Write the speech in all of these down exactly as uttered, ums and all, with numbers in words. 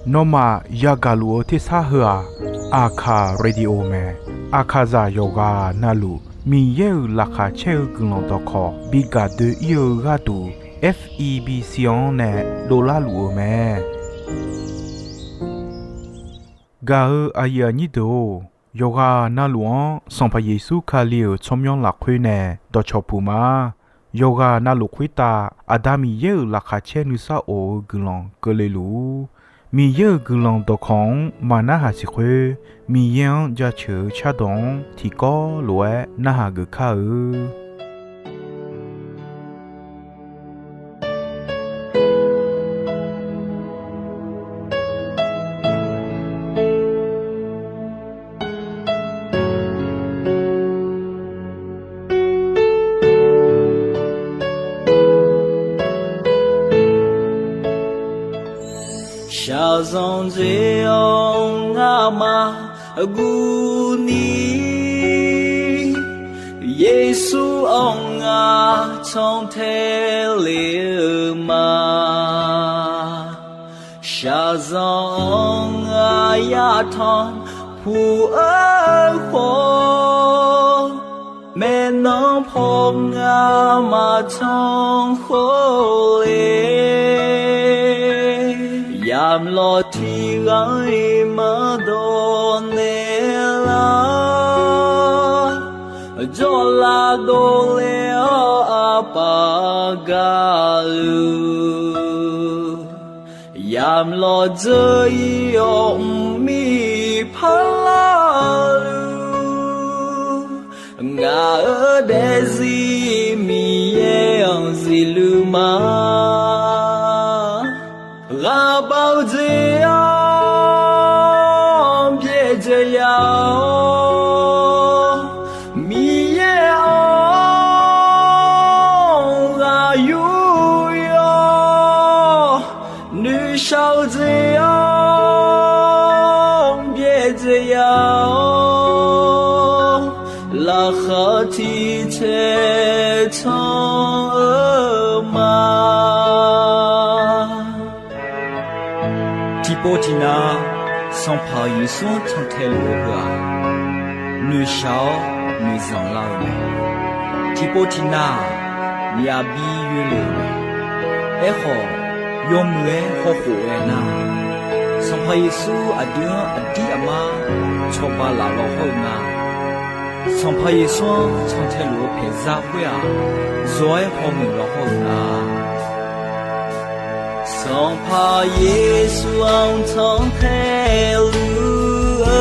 Nawmaf yagaq luf-eu tersar heu-aq, Aqkaq Radio mae. Aqkaqzaq yawqghaq navluf Miqyaer-euq laqkhaq caer-eu guiqlanq dawqkawq bi gaq doe-ir-eu gharduq, F E B C-anr nae dovlar luf-eu mae. Gaq-eu aqyuif aqnyir deuq-or, yawqghaq navluf-anr Sanqpaq Yeqsur Kali-euq tsawrmyanr lafkhoer nae dawqcawq puq ma. Yawqghaq navluf khoertav Aqda Miqyaer-euq laqkhaq caer nuisar of-eu guiqlanq keuvle luf-ur. Miqyaer-euq guiqlanq dawqkawq-anr maqnarhaq siq khoer, Miqyaer-anr jaceuq-eu cardawq-anr tiqkawv lof-aer narhaq geuf kar-eu. 小众之中，阿妈 Guni, Yeqsur-anr ngar cantae le-eu ma. Shaqzanq-anr ngar yatanq puq-eu khawf, maeqnan paw ngar maqtanq khawf le. Yamq lawq tiq ghaq-iq maqdawq naeq lar, jawrlav dovle-awr aqpaf gaqluf, yamq lawq dzeur-ir-awr mqmir parlar luf, ngaq-euq daefzir Miqyaer-anr zifluf ma. Ghaqbav-eu jeq-anr byaerdzae ya-awr, Miqyaer-anr ghaq yur yawr, noeqshaq-eu jeq-anr byaerdzae ya-awr, laqkhaq tiq cae can-eu ma. Tiqpov tiqnav Sanqpaq Yeqsur-anr cantae luf-eu heu-aq, noeqshaq-awr noeqzanq lar-eu mae. Tiqpov tiqnav-aq, myavbi yoerle-euq mae. Aerkhawf, yawmuiq-aer hawkhof-aer nar, Sanqpaq Yeqsur aqdui-anr aqdir aqmar cawba laf law hawr-eu nga. Sanqpaq Yeqsur-anr cantae luf-eu paeqzar khoer-aq, zawq-aer hawmuiq law hawr-eu nga. Sanqpaq Yeqsur-anr cantae luf-eu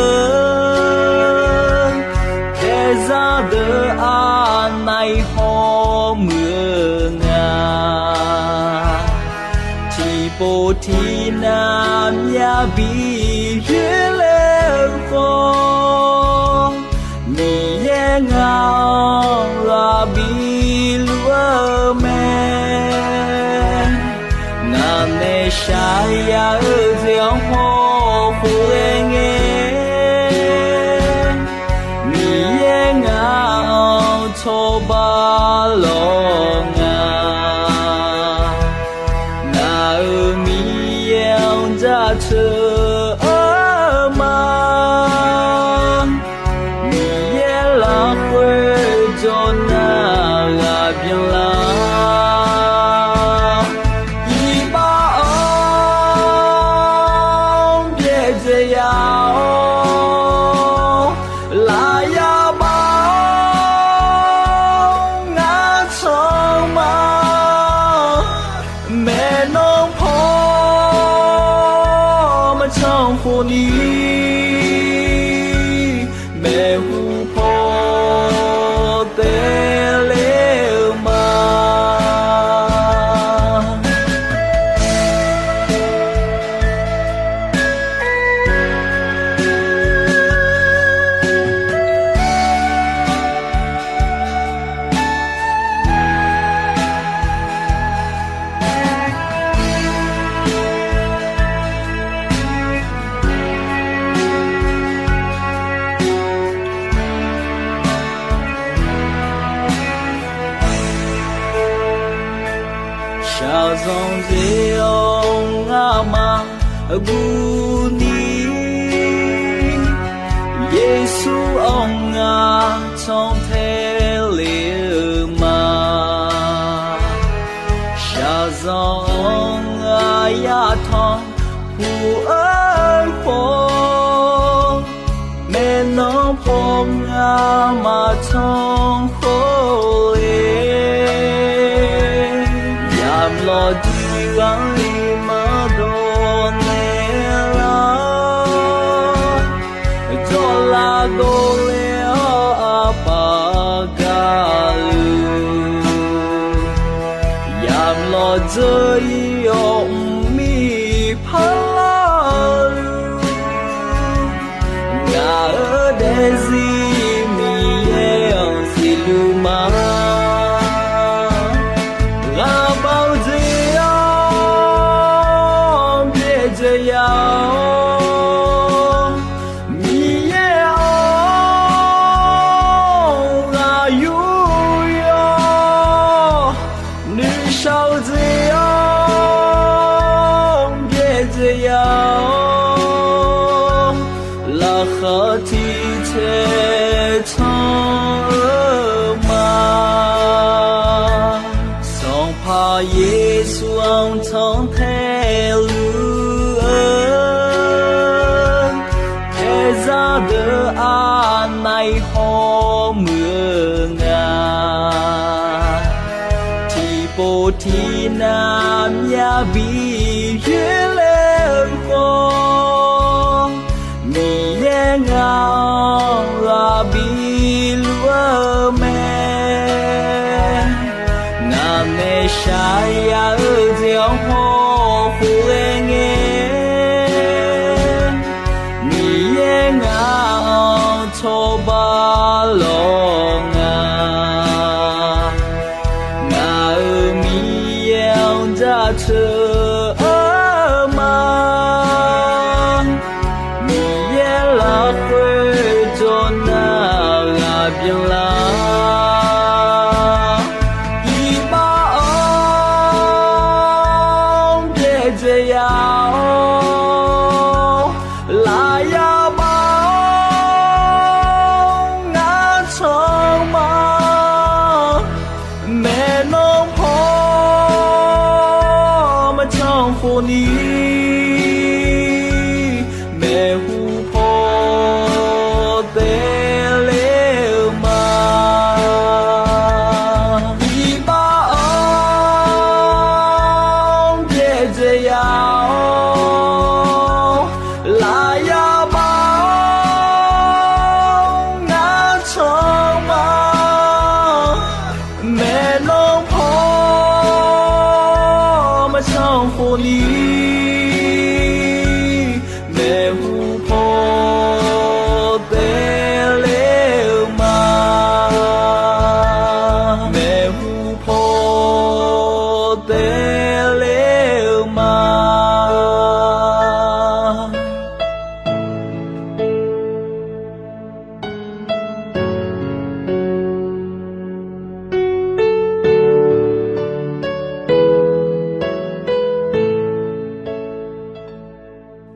paeqzar deuq aqnaeq-iq hawmuiq-eu nga. Tiqpov tiqnav myavbi yoerle-eu khawf, Miqyaer ngaq-anr ghaq biluf-eu mae. Ngaq nae shaqyaq-eu jeq-anr hawkhof-aer ngae, Miqyaer ngaq-anr cawba lawr nga. Ngaq-euq Miqyaer-anr jaceuq-eu ma. Miqyaer lafkhoer jawr nar ghaq byanlar, iqbax-anr byaerdzae ya-awr, lafyaq baf-anr ngar can ma. Maeqnan paw maqcan khofni, maeqhu paw taev ler-eu ma. Shaqzanq jeq-awr ma, guni, Yeqsur-anr ngaq cantae le-eu ma. Shaqzanq-anr aqyar tanqpuq-eu khawf, maeqnan paw ngamaf canr khawf le, yamq lawqdiq gharli maqdawq naeq lar, jawrlav dovle-awr aqpaf gaqluf, yamq lawqdzeur-ir-awr mqmir parlar-eu, ngaq-euq daefzir Miqyaer-anr siqluf ma. Ghaqbav-eu jeq-anr byaerdzae ya-awr, Miqyaer-anr ghaq yur-awr, nuishar-eu jeq-anr byaerdzae ya-awr, laqkhaq tiq caer canr-eu ma. Sanqpaq Yeqsur-anr cantae luf-eu, taerzar deuq aqnaeq hawmuiq-eu nga. Tiqpov tiqnav myavbi yoerler-eu khawf, Miqyaer ngaq-anr ghaq biluf-eu mae. Ngaq nae shaqya-eu jeq-anr hawkhof ghae ngae, Miqyaer ngaq-anr cawba lawq nga. Ngaq-euq Miqyaer-anr jaceuq-eu ma. Miqyaer lafkhoer jawrnar ghaq byanlar, iqbax-anr byaerdzae ya-awr, lafyaq baf-awr ngar canr ma. Maeqnan paw maqcanr khofni, maeqhu paw taev ler-eu ma. Iqbax-anr byaerdzae ya-awr, lafyaq baf-awr ngar canr ma. Maeqnan paw maqcanr khofni, maeqhu paw taev ler-eu ma. Maeqhu paw taev ler-eu ma.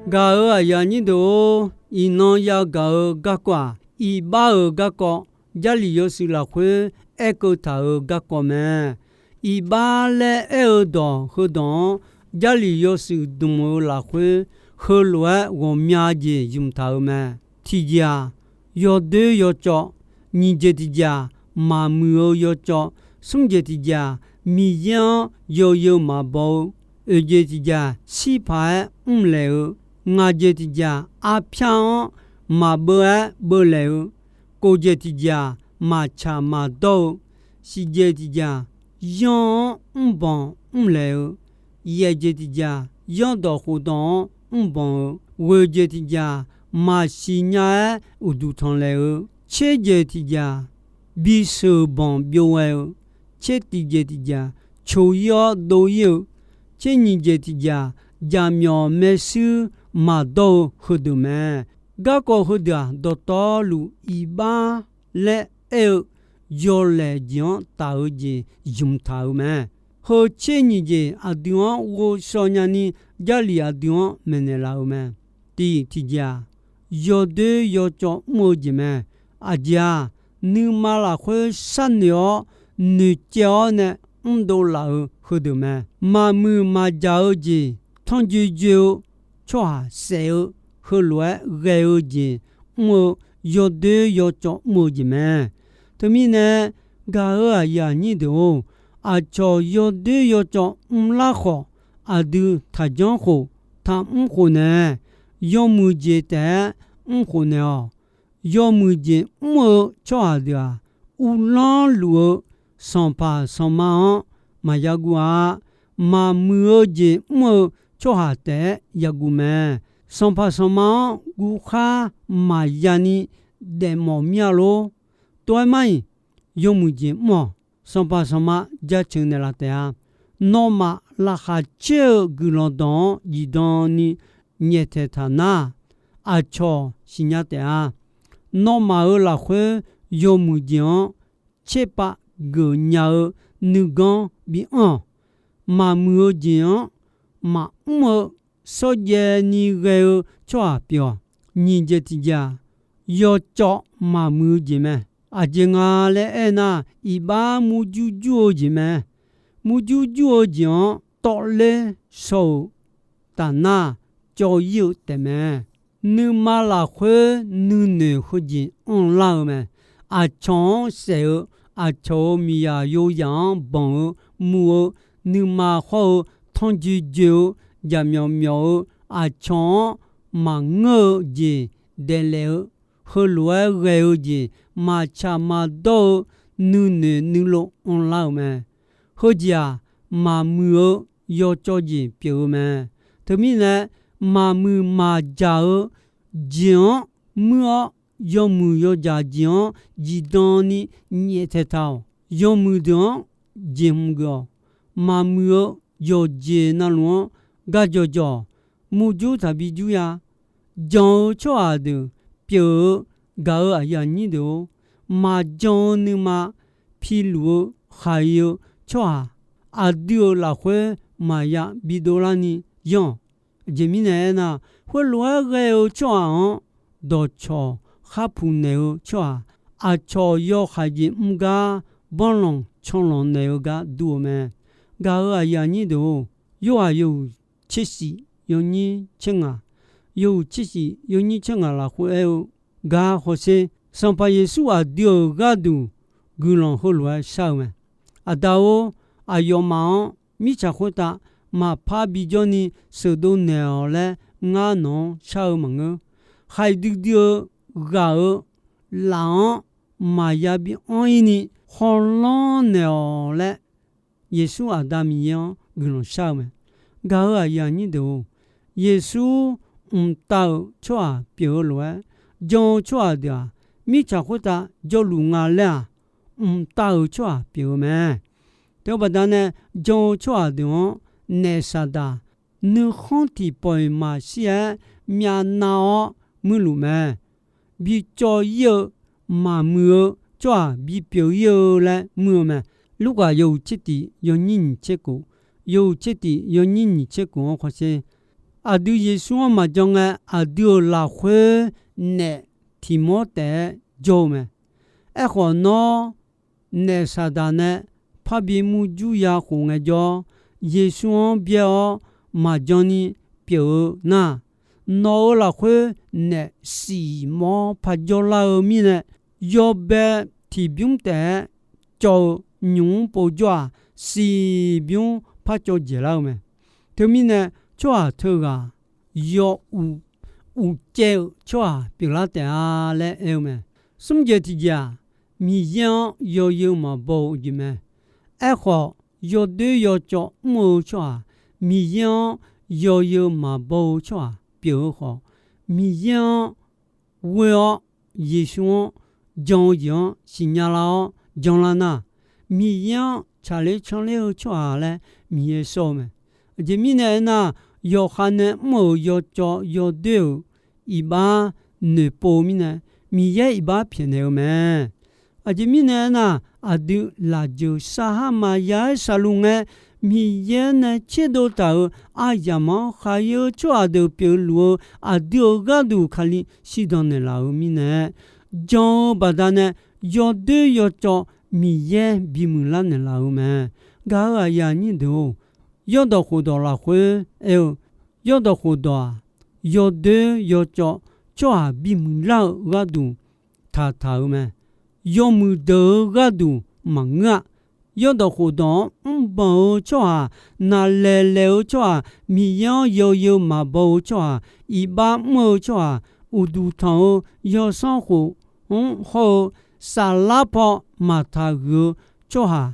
Gaq-euq aqyuif aqnyir deuq-or, iqnan yagaq-eu garkawv-aq, iqbax-euq garkawv, Jarlif yawshuif lafkhoer aerkeuv taq-euq garkawv mae. Iqbax laer aer-eu dawq heudawq-anr, Jarlif yawshuif dmq-eu lafkhoer, heulof-aer ghawqmya jeq ymq taq-euq mae. Tiqjeq-aq, yawdoer yawcawv, nyiq jeq tiqjeq-aq, maqmuiq-eu yawcawv, smr jeq tiqjeq-aq, Miqyaer-anr yawzeu maqbaw-eu, oeq jeq tiqjeq-aq, shir paq-aer mrlaeq-eu, ngaq jeq tiqjeq-aq, arpyar-anr maqbeuv-aer beuvlaeq-eu, kof jeq tiqjeq-aq, maqtsaq maqdawr-eu, siq jeq tiqjeq-aq, yanr-anr mrbanq mrlaeq-eu, yaeq jeq tiqjeq-aq, yanrdawq khofdawq-anr mrbanq-eu, ghoeq jeq tiqjeq-aq, maqsiq nya-aer uqduq tanqlaeq-eu, tser jeq tiqjeq-aq, bisheuq banq byov ghae-eu, tser tiq jeq tiqjeq-aq, coq-ir-awr dov-ir-eu, tser nyiq jeq tiqjeq-aq, jaqmyawf maershuir maqdawr-eu heudeuq mae. Garkawv heudeuq-aq, dawqtawvluf iqbax laer aer-eu yawlaeq jeq-anr taf-eu jeq ymq taq-euq mae. heu tser nyiq jeq aqdui-anr ghovshaw nyani, Jarlif aqdui-anr maeqnaeq laf-euq mae. Tiq tiqjeq-aq, yawdoer yawcawv mr-eu jeq mae. Aqjeq-aq, nuima lafkhoer sharnoeq-awr noeqcaev-awr nae mrdov laf-euq heudeuq mae. Maqmuiq maqjaq-eu jeq tanrjoe joe-eu tsawrhaq saef-eu, heulof-aer ghae-eu jeq mr-eu, yawdoer yawcawv mr-eu jeq mae. Teumirnae, gaq-euq aqyuif aqnyir deuq-or, aqcawq yawdoer yawcawv mrlar khawf, aqdui taqjanr khof, taqmr khof nae, yawmuiq jeq taef-aer mr khof naeq-awq. Yawmuiq jeq mr-eu tsawrhaq deuq-aq, uvlanr luf-eu sanqpaq sanqma-anr maqya guv-a. Maqmuiq-eu jeq mr-eu tsawrhaq taef-aer ya guv mae. Sanqpaq sanqma-anr guvkhar maqya ni daefmawf mir-a lor. Tov-aer mar-iq, yawmuiq jeq mr-awq. Sanqpaq sanqma jaceuq naeqlaf taef-a. Nawmaf laqkhaq caer-eu guiqlanq dawq-anr zifdan ni nyaeftaeq taq nar, aqcawq siqnya taef-a. Nawmaf-euq lafkhoer yawmuiq jeq-anr tserpav geufnya-eu nuiganr bianr-awq. Maqmuiq-eu jeq-anr maqmr-eu shawrjaev ni ghae-eu tsawrhaq pyeuf-awq. Nyiq jeq tiqjeq-aq, yawcawv maqmuiq-eu jeq mae. Aqjeq nga laer aernar, iqbax murjur jur-eu jeq mae. Murjur jur-eu jeq-anr tawvler shaw-euq taf nar, cawv-ir-eu taef mae. Nuima lafkhoer nuinoeq heujeq anrlar-eu mae. Aqcawq-anr saef-eu, aqcawq-euq miqzaq yoyaq-anr banq-eu, muiq-eu, nuima hawr-eu, tanrjoe joe-eu, jaqmyawf myawf-eu, aqcawq-anr maqngeur-eu jeq daeflaef-eu, heulof-aer ghae-eu jeq maqtsaq maqdawr-eu nuinoeq nuilov anrlar-euq mae. Heujeq-aq, maqmuiq-eu yawcawv jeq pyeuf-eu mae. Teumirnae, maqmuiq maqjaq-eu jeq-anr muir-awr, yawmuiq yawjaq jeq-anr zifdan ni nyaeftaeq taq-awq. Yawmuiq deuq-anr jeqhmq geuf-awq. Maqmuiq-eu yawqjeq navluf-anr gar jawqjawq, murjur taqbi jur-a. Jan-eu tsawrhaq deuq pyeuf-eu, gaq-euq aqyuif aqnyir deuq-or, maqjan-eu nuima piluf-eu khaq-eu tsawrhaq, aqdui-euq lafkhoer maqya bidov larni yanr-awq. Aqjeq mirnae aernar, khoerlof-aer ghae-eu tsawrhaq-anr dawqcawq khar puq naeq-eu tsawrhaq, aqcawq yawhaiq jeq mr gar banrlanq canlanq naeq-eu gar dur-eu mae. Gaq-euq aqyuif aqnyir deuq-or, Yorhaq yawhuiq tsershif yawnyir tser ngaq, yawhuiq tsershif yawnyir tser ngaq lafkhoer aer-eu gar hawsher, Sanqpaq Yeqsur aqdui-euq gharduq guiqlanq heulof-aer shar-eu mae. Aqda-or, aqyawfmaf-anr mirtsaq khoertav maqpar bijawr ni sheuqdov naeq-awq laer ngar nawq-anr shar-eu maqngeur. Khaiq duidui-eu ghaq-eu laf-anr maqya bi anr-ir ni hawlanr naeq-awq laer, Yeqsur Aqda Miqyaer-anr guiqlanq shar-eu mae. Gaq-euq aqyuif aqnyir deuq-or, Yeqsur mqtav-euq tsawrhaq pyeuf-eu lof-aer, jan-eu tsawrhaq deuq-aq, mirtsaq khoertav jawrluf nga laer-aq, mqtav-euq tsawrhaq pyeuf-eu mae. Teubaqda nae, jan-eu tsawrhaq deuq-anr naef Saqdaq nuikhanr tiqpawf-iq maqshir-aer myavnav-awr muirluf mae. Bicawv-ir-eu maqmuiq-eu tsawrhaq bipyeuf-ir-eu laer muir-eu mae. Lurkaf yawhuiq tsertif yawnyir nyiq tser kof, yawhuiq tsertif yawnyir nyiq tser kof-anr hawsher, aqdui Yeqsur-anr maqjan ngae, aqdui-euq lafkhoer naef tiq mawr taef-aer jawr-eu mae. Aerkhawf, nawr naef Saqdaq nae parbi murjur ya khof ngaejawr, Yeqsur-anr byaer-awr maqjan ni pyeuf-eu nar, nawq-euq lafkhoer naef siq mawr parjawr lar-eu mirnae, yawbae tiqbymr taef-aer cawv-eu nymq-mr povjawr-aq, siq bymr par cawv dzaeqlar-eu mae. Teumirnae, tsawrhaq teughaq yaw uq, uqcaev-eu tsawrhaq pyeuflar taef-a laer aer-eu mae. Smr jeq tiqjeq-aq, Miqyaer-anr yawzeu maqbaw-eu jeq mae. Aerkhawf, yawdoer yawcawv mr-eu tsawrhaq, Miqyaer-anr yawzeu maqbaw-eu tsawrhaq pyeuf-eu khawf, Miqyaer-anr ghoe-awr Yeqsur-anr jan-eu jeq-anr siqnya lar-awr janlar nar, Miqyaer-anr tsaqler canler-eu tsawrhaq laer Miqyaer shawr-eu mae. Aqjeq mirnae aernar, yawqha nae mr-euq yawcawv yawdoer-euq iqbax noeqpov-eu mirnae, Miqyaer iqbax pyaeqnaeq-eu mae. Aqjeq mirnae aernar, aqdui lafjeuq sarhar maqya-aer sharluf ngae, Miqyaer nae tserdov taq-euq aryamq-anr khaqyae-eu tsawrhaq deuq pyeufluf-eu aqdui-euq gharduq Kali shirdan naeqlaf-eu mirnae, jan-eu baqdanae yawdoer yawcawv Miqyaer bimuiq lar naeqlaf-eu mae. Gaq-euq aqyuif aqnyir deuq-or, yawrdawq khofdawq lafkhoer aer-eu, yawrdawq khofdawq-aq, yawdoer yawcawv tsawrhaq bimuiq lar-eu gharduq taqtaq-eu mae. Yawmuiq deuq-eu gharduq maqngeur-a. Yawrdawq khofdawq-anr mrbanq-eu tsawrhaq, naqlaeq laeq-eu tsawrhaq, Miqyaer-anr yawzeu maqbaw-eu tsawrhaq, iqbax mr-eu tsawrhaq, uqduq tanq-eu yawsanr khof-anr hawr-eu saflar paw maqtaq huiq-eu tsawrhaq,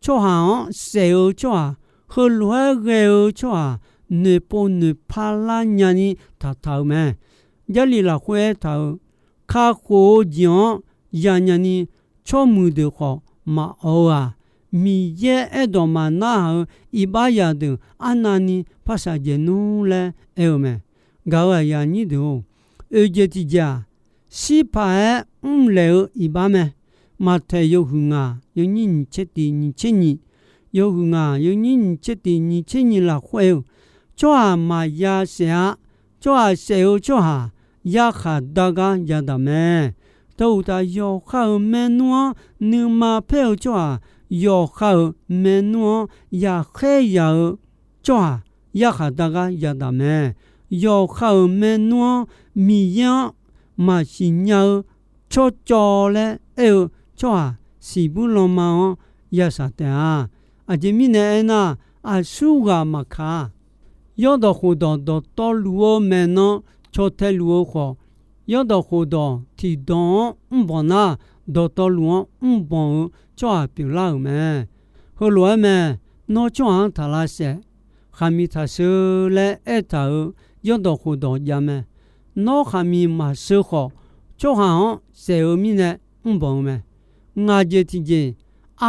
tsawrhaq-anr saef-eu tsawrhaq, heulof-aer ghae-eu tsawrhaq, noeqpov noeqpar lar nyani taqtaq-eu mae. Jarlif lafkhoer aertaq-euq, kakhof-eu jeq-anr yanyani tsawrmuiq deuq khawf maqawq-eu-aq, Miqyaer aerdawq maqnarhaq-eu iqbax zaqdeuq arnavni par shaqjaeq nmr laer aer-eu mae. Gaq-euq aqyuif aqnyir deuq-or, oeqjeq tiqjeq-aq, shir paq-aer mrlaeq-eu iqbax mae. Maqtaeq yawhuiq ngaq yawnyir nyiq tser tiq nyiq tser nyiq, yawhuiq ngaq yawnyir nyiq tser tiq nyiq tser nyiq lafkhoer-euq, tsawrhaq maqya saef-a. Tsawrhaq saef-eu tsawrhaq yarkhaq dar gar yadaq mae. Tawuqtaf yawqha-euq maernmr-anr nuima paer-eu tsawrhaq, yawqha-euq maernmr-anr yaqkhaer yaq-eu tsawrhaq yarkhaq dar gar yadaq mae. Yawqha-euq maernmr-anr Miqyaer-anr maqsiq nya-eu tsawrcawv laer aer-eu tsawrhaq siqbuir lanma-anr yashaq taef-a. Aqjeq mirnae aernar, aqsurghaq maqkaq-a. Yawrdawq khofdawq dawqtawvluf-eu maeqnan caw taeluf-eu khawf, yawrdawq khofdawq tiqdawq-anr mrbanq nar, dawqtawvluf-anr mrbanq-eu tsawrhaq pyeuflar-euq mae. Heulof-aer mae, Nawr tsawrhaq-anr taq lavsaef, khaqmiq taq sheu laer aertaq-euq yawrdawq khofdawq jav mae. Nawr khaqmiq maqsheu khawf, tsawrhaq-anr saef-eu mirnae mrbanq-eu mae. Ngaq jeq tiqjeq,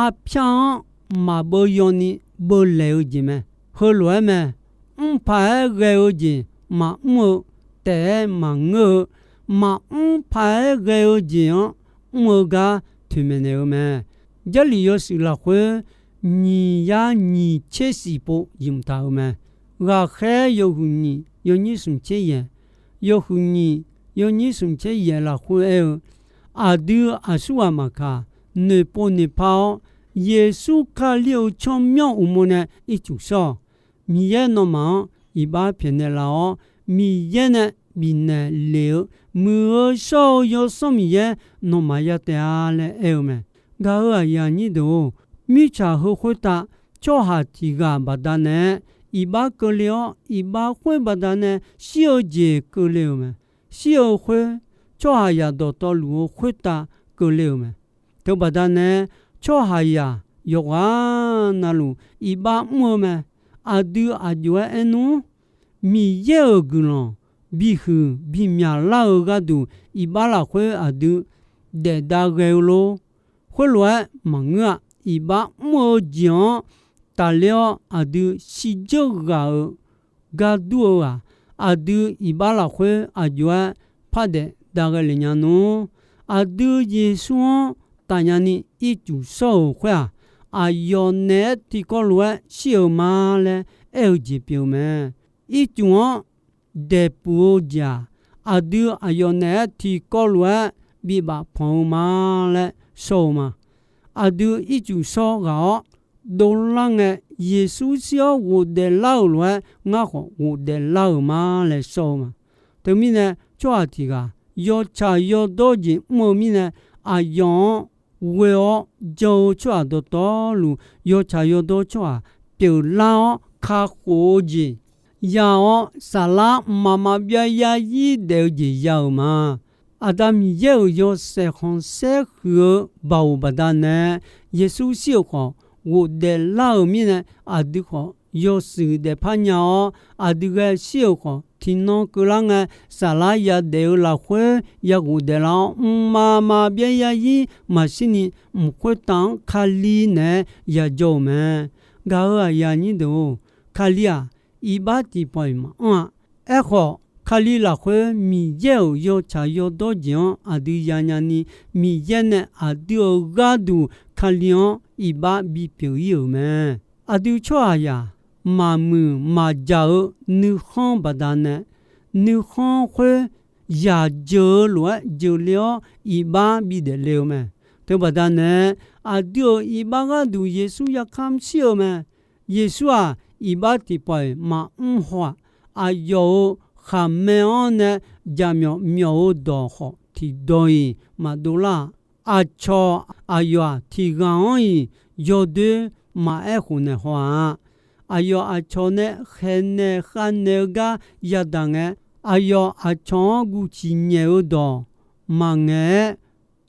arpyar-anr maqbeuv yawni beuvlaeq-eu jeq mae. Heulof-aer mae, mr paq-aer ghae-eu jeq maqmr-eu, taef-aer maqngeur-eu, maqmr paq-aer ghae-eu jeq-anr mr-eu gar toeqmaeq naeq-eu mae. Jarlif yawshuif lafkhoer nyiq yar nyiq tser shif pov ymq taq-euq mae. Ghaqkhaer yawhuiq nyiq yawnyir smq tser yaeq, yawhuiq nyiq yawnyir smq tser yaeq lafkhoer aer-eu, aqdui aqsurghaq maqkaq, noeqpov noeqpar-awr, Yeqsur Kali-euq tsawrmyanr uqmov nae ircuf shawr-awq. Miqyaer nawmaf-anr iqbax pyaeqnaeq laf-awr, Miqyaer nae bifnaeq lef-eu muiq-eu shawr-eu Yawsanr Miqyaer nawmaf ya taef-a laer aer-eu mae. Gaq-euq aqyuif aqnyir deuq-or, mirtsaq heu khoertav tsawrhaq tiq ghaq baqdanae iqbax keuvle-awr, iqbax khoer baqdanae shir-eu jeq keuvle-euq mae. Shir-eu khoer, tsawrhaqzaq dawqtawvluf-eu khoertav keuvle-euq mae. Teubaqdanae, tsawrhaqzaq yawqghaq navluf iqbax mr-eu mae. Aqdui aq jov-aer aernmr, Miqyaer-euq guiqlanq bihuiq bimyaq lar-eu gharduq iqbax lafkhoer aqdui daef dav ghae-eu lor. Khoerlof-aer maqngeur-a. Iqbax mr-eu jeq-anr tafler-awr aqdui shirdzeur ghaq-euq gar dur-eu-aq, aqdui iqbax lafkhoer aq jov-aer par daef dav ghae le nya nmr. Aqdui Yeqsur-anr tafnya ni ircuf shawr-euq khoer-aq, aqyawf naeq-aer tiqkawv lof-aer shir-euq ma laer aer-eu jeq pyeuf-eu mae. Ircuf-anr daeqpuq-eu jeq-aq, aqdui aqyawf naeq-aer tiqkawv lof-aer bibaf panq-eu ma laer shawr-eu ma. Aqdui ircuf shawr ghaq-awr dovlar ngae, Yeqsur shir-awr ghofdaef lar-euq lof-aer ngar khawf ghofdaef lar-euq ma laer shawr-eu ma. Teumirnae, tsawrhaq tiq ghaq yawtsaq yawdawr jeq mr-eu mirnae, aqyawf-anr ghoe-awr jan-eu tsawrhaq dawqtawvluf, yawtsaq yawdawr tsawrhaq pyeuflar-awr kakhof-eu jeq ya-awr, saflar mqmaq maqbyav yarzir daef-eu jeq ya-euq ma. Aqda Miqyaer-euq yawshaef khanqsaer huiq-eu baoq baqdanae, Yeqsur shir-euq khawf ghofdaef lar-euq mirnae, aqdui khawf yawshuif daefpar nya-awr, aqdui ghae shir-euq khawf tiqnan keuvlar ngae, saflar yadaef-eu lafkhoer ya ghofdaef lar-awr, mqmaq maqbyav yarzir maqshir ni, mq khoertav-anr Kali naeq-aer yajawr-euq mae. Gaq-euq aqyuif aqnyir deuq-or, Kali-aq, iqbax tiqpawf-iq maqanr-a. Aerkhawf, Kali lafkhoer Miqyaer-euq yawtsaq yawdawr jeq-anr aqdui yanya ni, Miqyaer nae aqdui-euq gharduq Kali-anr iqbax bipyeuf-ir-euq mae. Aqdui tsawrhaqzaq maqmuiq maqjaq-eu nuikhanr baqdanae, nuikhanr khoer yaq jeuq-eu lof-aer jeuqle-awr iqbax bidaef le-eu mae. Teubaqdanae, aqdui-euq iqbax gharduq Yeqsur yakamr shir-eu mae. Yeqsur-aq, iqbax tiqpawf-iq maqmr haw-aq, aqyawf-euq khaqmae-anr nae jaqmyawf myawf-eu dawq khawf tiqdawq-iq maqdov lar-aq, aqcawq aqyawf-aq tiqghaq-anr-iq yawdoer maqaer khof naeq haw-aq, aqyawf aqcawq nae khaeqnaeq khavnaeq-eu gar yadaq ngae, aqyawf aqcawq-anr guv ciq nyaef-eu dawq maqngaeq-aer,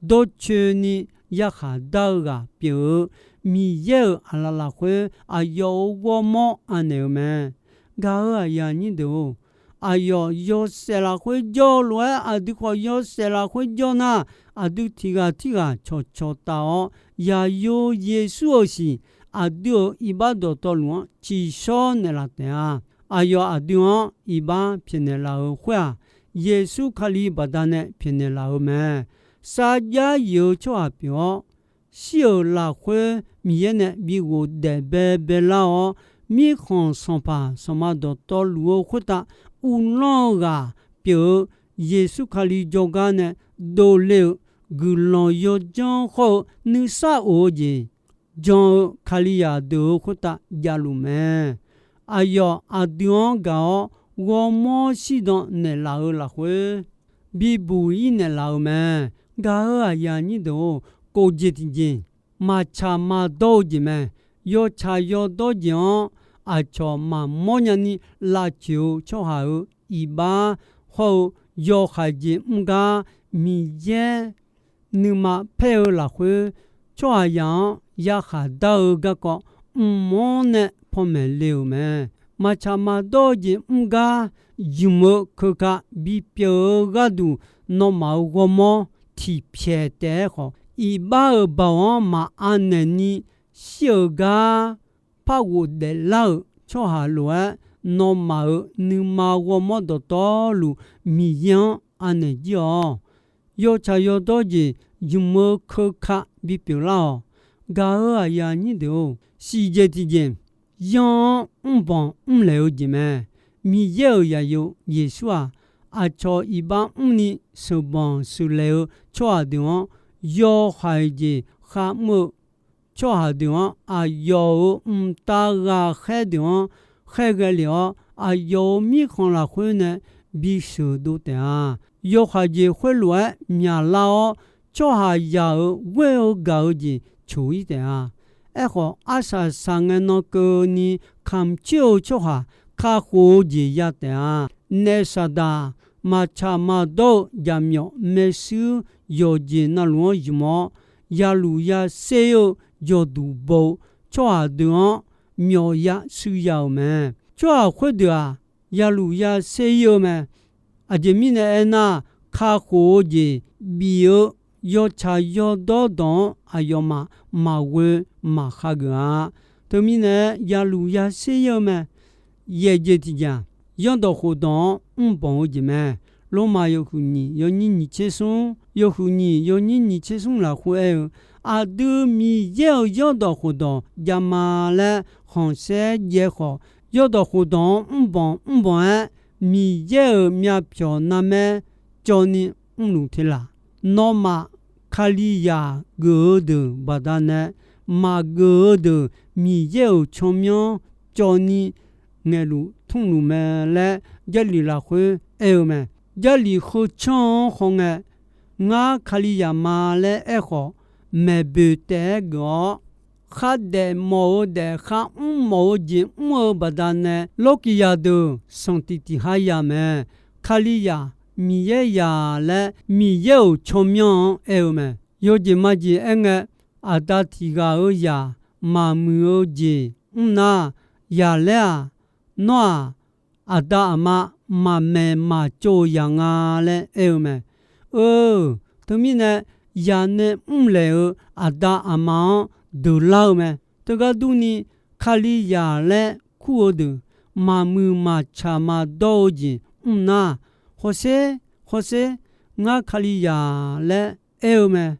dawrcoeni yarkhaq dar-eu ghaq pyeuf-eu Miqyaer-euq aqlaf lafkhoer aqyawf-euq ghawrmawr anaeq-eu mae. Gaq-euq aqyuif aqnyir deuq-or, aqyawf yawshaef lafkhoer jawr-eu lof-aer aqdui khawf yawshaef lafkhoer jawr nar, aqdui tiqghaq tirghaq cawqcawq taf-awr, yaqyo Yeqsur-euq siq aqdui-euq iqbax dawqtawvluf-anr ciqshawr naeqlaf taef-a. Aqyawf aqdui-anr iqbax pyaeqnaeq laf-euq khoer-aq, Yeqsur Kali baqdanae pyaeqnaeq laf-eu mae. Sarjax yif-eu tsawrhaq pyeuf-awr, shir-euq lafkhoer Miqyaer nae bi ghofdaef baebae lar-awr, mirkhanq sanqpaq sanqma dawqtawvluf-eu khoertav uvlanr-eu ghaq pyeuf-eu Yeqsur Kali jawrgar nae dovle-eu guiqlanq yawdzanr khawr-eu nuisar of-eu jeq jan-eu Kalizaq deuq-euq khoertav javluf mae. Aqyawf aqdui-anr gaq-awr ghawrmawr shirdan naeqlaf-eu lafkhoer, bibuq-ir naeqlaf-eu mae. Gaq-euq aqyuif aqnyir deuq-or, kof jeq tiqjeq, maqtsaq maqdawr-eu jeq mae. Yawtsaq yawdawr jeq-anr aqcawq maqmawr nyani lavcoeq-eu tsawrhaq-euq iqbax hawr-eu yawhaiq jeq mr gar Miqyaer nuima paer-eu lafkhoer, tsawrhaqzaq-anr yarkhaq dar-eu garkawv mqmanr nae panmaeq le-euq mae. Maqtsaq maqdawr-eu jeq mr gar ymq-eu keuka bipyeuf-eu gharduq, nawmaf-euq ghawrmawr tiqpyaeq taef-aer khawf, iqbax-euq baoq-anr maqanaeq ni shir-euq gar par ghofdaef lar-euq tsawrhaq lof-aer, nawmaf-euq nuima ghawrmawr dawqtawvluf Miqyaer-anr anaeq jir-awq. Yawtsaq yawdawr jeq ymq-eu keuka bipyeuf lar-awq. Gaq-euq aqyuif aqnyir deuq-or, siqjeq tiqjeq, yanr-anr mrbanq mrlaeq-eu jeq mae. Miqyaer-euq zaqyo Yeqsur-aq, aqcawq iqbax mrni sheuqbanq sheuqlaeq-eu tsawrhaq deuq-anr, yawhaiq jeq kharmr-eu tsawrhaq deuq-anr, aqyawf-euq mqtav ghaqkhaer deuq-anr khaerghae lef-awr, aqyawf-euq mirkhanq lafkhoer nae bisheuq dov taef-a. Yawhaiq jeq khoerlof-aer myaqlar-awr, tsawrhaqzaq-euq ghoer-eu gaq-eu jeq coq-ir taef-a. Aerkhawf, arsaq saq ngae nan keuvni kamq coer-eu tsawrhaq kakhof-eu jeq ya taef-a. Naef Saqdaq maqtsaq maqdawr-eu jaqmyawf maershuir yawqjeq navluf-anr ymq-awr, yaluf yaser-ir-eu yawqduq baw-eu tsawrhaq deuq-anr myawf ya shuir ya-euq mae. Tsawrhaq khoerdeuq-aq, yaluf yaser ir-eu mae. Aqjeq mirnae aernar, kakhof-eu jeq bif-eu yawtsaq yawdawr dawq-anr aqyawfmaf maqghoe maqkhav geuf-a. Teumirnae, yaluf yaser ir-eu mae. Yaeq jeq tiqjeq-aq, zanrdawq khofdawq-anr mrbanq-eu jeq mae. Lormav yawhuiq nyiq yawnyir nyiq tser smr, yawhuiq nyiq yawnyir nyiq tser smr lafkhoer aer-eu, aqdui Miqyaer-euq zanrdawq khofdawq javma laer khanqsaer jaev khawf, zanrdawq khofdawq-anr mrbanq mrbanq-aer, Miqyaer-euq myavpyawq narmaer cawvni mrluf te laq. Nawmaf, Kalizaq geuf-eu deuq baqdanae, maqgeuf-eu deuq Miqyaer-euq tsawrmyanr cawvni ngaeqluf tmrluf mae laer, Jarlif lafkhoer aer-eu mae. Jarlif heu canr-anr hawngae, ngar Kalizaq ma laer aerkhawf, maeqboeq taef-aer geuf-awr, khardaef mawf-eu daef kharmr mawf-eu jeq mr-eu baqdanae, lawrkiqzaq deuq sanqtiq tiq ha ya mae. Kalizaq Miqyaer zaq laer Miqyaer-euq tsawrmyanr-anr aer-eu mae. Yawjeq majeq aerngae, aqda tiq ghaq-euq zaq maqmuiq-eu jeq mr nar, zaq laer-aq, nawr-aq, aqda aqma maqmaeq maqtsov-euq zaq nga laer aer-eu mae. Eu, teumirnae, zaq nae mrlaeq-eu aqda aqma-anr deuqlar-eu mae. Teugar durni, Kalizaq laer kur-eu deuq maqmuiq maqtsaq maqdawr-eu jeq mr nar, hawsher, hawsher, ngar Kalizaq laer aer-eu mae.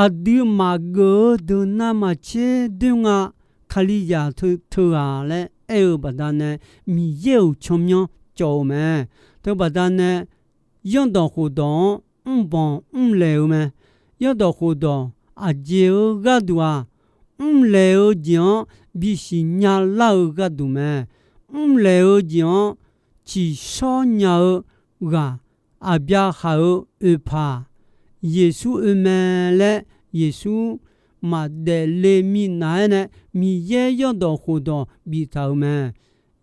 Aqdui maqgeuf-eu deuq navmaqtser doer nga. Kalizaq teu teughaq laer aer-eu baqdanae, Miqyaer-euq tsawrmyanr cawv-eu mae. Teubaqdanae, zanrdawq khofdawq-anr mrbanq mrlaeq-eu mae. Zanrdawq khofdawq aqjeq-eu gharduq-aq, mrlaeq-eu jeq-anr bisiq nyalar-eu gharduq mae. Mrlaeq-eu jeq-anr tsiqshawr nya-eu ghaq, Aqbyaqhaq-euq oeqpaq Yeqsur oe mae laer Yeqsur maqdaef le minav-aer nae, Miqyaer zanrdawq khofdawq biftaq-euq mae.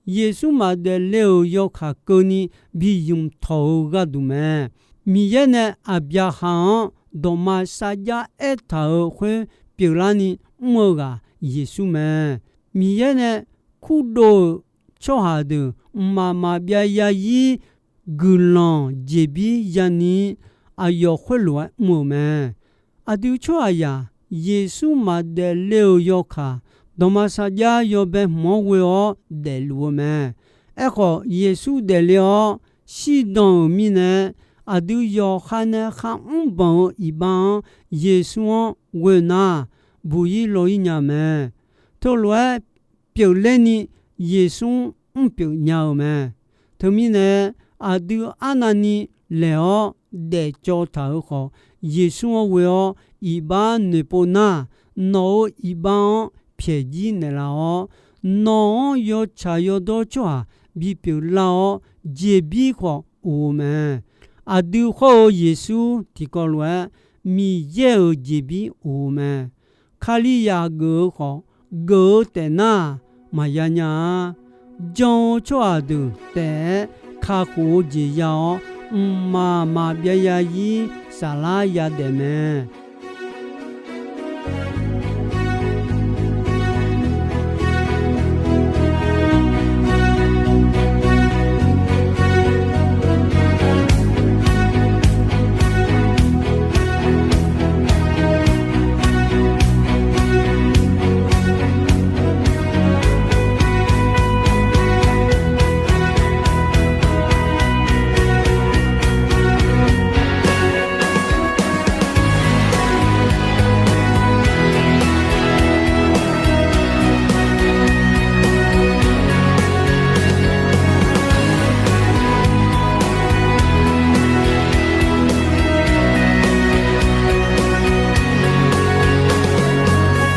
Yeqsur maqdaef le-euq yawkaq keuvni bi ymq tawq-eu gharduq mae. Miqyaer nae Aqbyaqhaq-anr dawqma sarjax aertaq-euq khoer pyeuflarni mr-eu ghaq Yeqsur mae. Miqyaer nae kurdov-euq tsawrhaq deuq mqmaq maqbyav zarzir guiqlanq jeqbir yani aqyawf khoerlof-aer mr-euq mae. Aqdui tsawrhaqzaq Yeqsur maqdaef le-euq yawkaq, dawqma sarjax yawbae hmq-anr ghoe-awr daefluf-eu mae. Aerkhawf, Yeqsur daefle-awr shirdan-euq mirnae, aqdui yawqha nae kharmr banq-eu iqbax-anr Yeqsur-anr ghoe nar, buq-ir law-ir nya mae. Teulof-aer pyeufler ni Yeqsur-anr mrpyeuf nya-eu mae. Teumirnae, aqdui arnavni laeq-awr daefcawv taq-euq khawf, Yeqsur-anr ghoe-awr iqbax noeqpov nar, nawq-euq iqbax-anr pyaeq jir naeqlaf-awr, nawq-anr yawtsaq yawdawr tsawrhaq bipyeuf lar-awr, jeqbir khawf of-eu mae. Aqdui khawr-eu Yeqsur tiqkawv lof-aer Miqyaer-euq jeqbir of-eu mae. Kalizaq geuf-eu khawf, geuf-eu taef nar maqya nya-a. Jan-eu tsawrhaq deuq taef-aer kakhof-eu jeq ya-awr, mqmaq maqbyav zarzir saflar yadaef mae.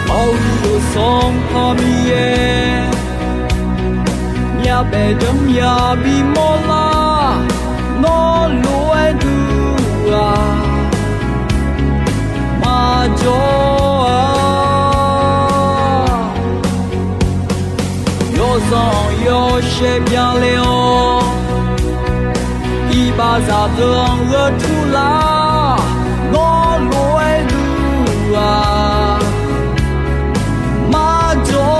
Baoq-eu Sanqpaq Miqyaer, myavbaef janrmyaq bimawr lar, nawr lof-aer duq-aq, maqjawr-a. Yawzanq yawshaef byale-awr, iqbaxzaq deuq-anr gheurtur lar, nawr lof-aer duq-aq, maqjawr-a.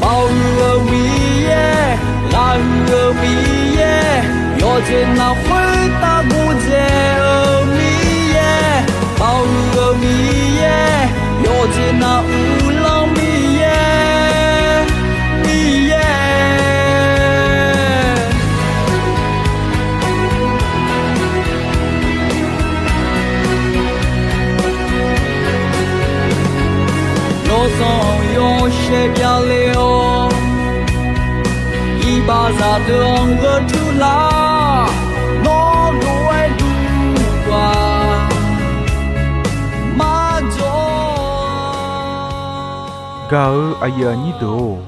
Baoq-eu Miqyaer, ghaq huiq-eu Miqyaer, yawqjeq navluf khoertav gordzae-eu Miqyaer. Baoq-eu Miqyaer, yawqjeq nav uiqlanq Miqyaer, Miqyaer. Yawzanq yawshaef byale-awr, iqbaxzaq deuq-anr gheurtur lar, nawr lof-aer duq-aq, maqjawr-a. Gaq-eu aqyuif aqnyir deuq-or,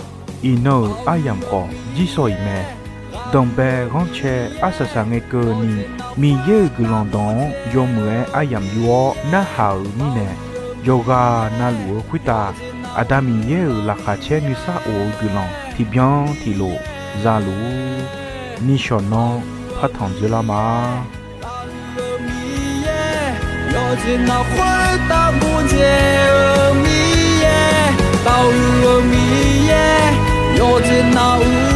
iqnan-euq aryamq khawf jirsawq iq mae. Danqbae ghanrcae arsaq saq ngae keuvni, Miqyaer-euq guiqlanq dawq-anr yawmuiq-aer aryamq yur-awr narhaq-euq mirnae, yawqghaq navluf-eu khoertav Aqda Miqyaer-euq laqkhaq caer nuisar of-eu guiqlanq tiqbyan tiqlof zaluf-ur. Nishawq nanr partanq dzoerlar ma. Miqyaer, yawqjeq navluf khoertav gordzae-eu Miqyaer, baoq-eu Miqyaer, yawqjeq nav uiq